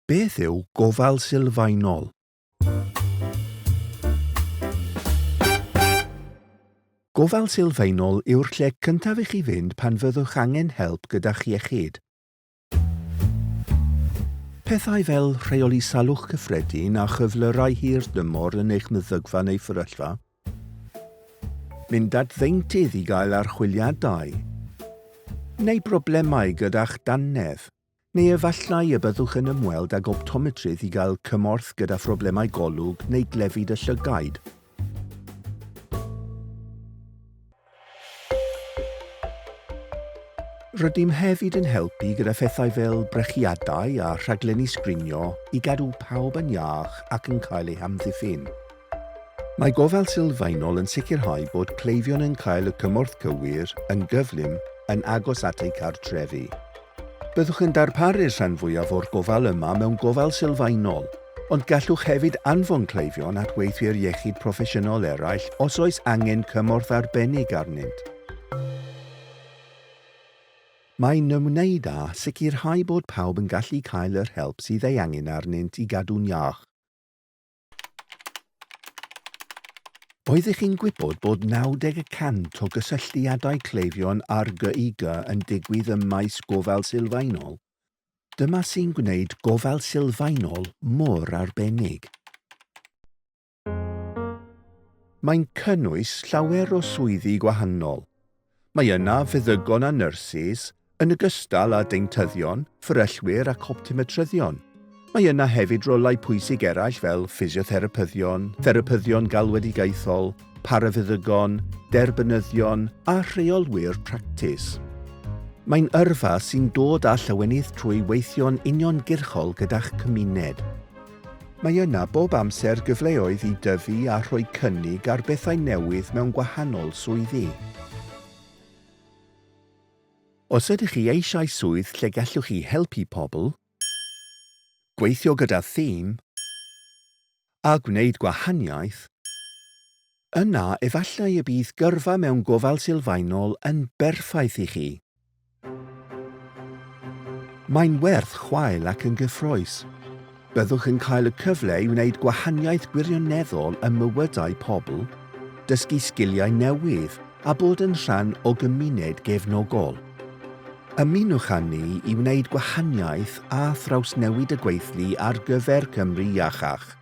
Beth yw gofal sylfaenol? Gofal sylfaenol yw'r lle cyntaf i chi fynd pan fyddwch angen help gyda'ch iechyd. Pethau fel rheoli salwch cyffredin a chyflyrau hir dymor yn eich meddygfa neu fferyllfa. Mynd at ddeintydd i gael archwiliadau. Neu broblemau gyda'ch dannedd. Neu efallai y byddwch yn ymweld ag optometrydd i gael cymorth gyda phroblemau golwg neu glefyd y llygaid. Rydym hefyd yn helpu gyda phethau fel brechiadau a rhaglenni sgrinio i gadw pawb yn iach ac yn cael eu hamddiffyn. Mae gofal sylfaenol yn sicrhau bod cleifion yn cael y cymorth cywir, yn gyflym, yn agos at eu cartrefi. Byddwch yn darparu'r rhan fwyaf o'r gofal yma mewn gofal sylfaenol, ond gallwch hefyd anfon cleifion at weithwyr iechyd proffesiynol eraill os oes angen cymorth arbennig arnynt. Mae'n ymwneud â sicrhau bod pawb yn gallu cael yr help sydd ei angen arnynt i gadw'n iach. Oeddech chi'n gwybod bod 90 y cant o gysylltiadau cleifion â'r GIG yn digwydd ym maes gofal sylfaenol? Dyma sy'n gwneud gofal sylfaenol mor arbennig. Mae'n cynnwys llawer o swyddi gwahanol. Mae yna feddygon a nyrsys, yn ogystal â deintyddion, fferyllwyr ac optometryddion. Mae yna hefyd rolau pwysig eraill fel ffisiotherapyddion, therapyddion galwedigaethol, parafeddygon, derbynyddion a rheolwyr practis. Mae'n yrfa sy'n dod â llawenydd trwy weithio'n uniongyrchol gyda'ch cymuned. Mae yna bob amser gyfleoedd i dyfu a rhoi cynnig ar bethau newydd mewn gwahanol swyddi. Os ydych chi eisiau swydd lle gallwch chi helpu pobl, gweithio gyda thîm, a gwneud gwahaniaeth, yna efallai y bydd gyrfa mewn gofal sylfaenol yn berffaith i chi. Mae'n werth chwail ac yn gyffrous. Byddwch yn cael y cyfle i wneud gwahaniaeth gwirioneddol ym mywydau pobl, dysgu sgiliau newydd a bod yn rhan o gymuned gefnogol. Ymunwch â ni i wneud gwahaniaeth a thrawsnewid y gweithlu ar gyfer Cymru iachach.